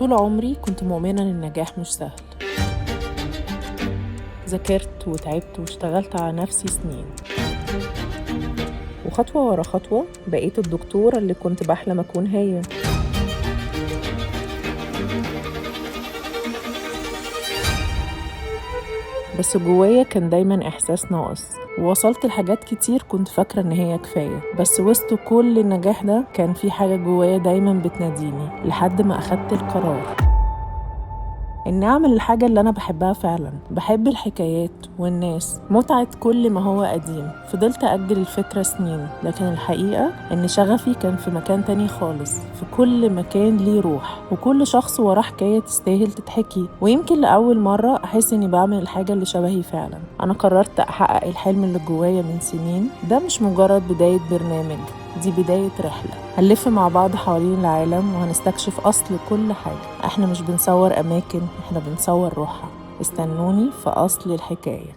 طول عمري كنت مؤمنة إن النجاح مش سهل. ذاكرت وتعبت واشتغلت على نفسي سنين، وخطوة ورا خطوة بقيت الدكتورة اللي كنت بحلم أكون هي. بس جوايا كان دايما إحساس ناقص، ووصلت لحاجات كتير كنت فاكرة إن هي كفاية، بس وسط كل النجاح ده كان في حاجة جوايا دايما بتناديني، لحد ما أخدت القرار إن أعمل الحاجة اللي أنا بحبها فعلا. بحب الحكايات والناس، متعة كل ما هو قديم. فضلت أجل الفكرة سنين، لكن الحقيقة إن شغفي كان في مكان تاني خالص. في كل مكان ليه روح، وكل شخص وراه حكاية تستاهل تتحكي. ويمكن لأول مرة أحس إني بعمل الحاجة اللي شبهي فعلا. أنا قررت أحقق الحلم اللي جوايا من سنين. ده مش مجرد بداية برنامج، دي بداية رحلة. هنلف مع بعض حوالين العالم وهنستكشف أصل كل حاجة. احنا مش بنصور أماكن، احنا بنصور روحها. استنوني في أصل الحكاية.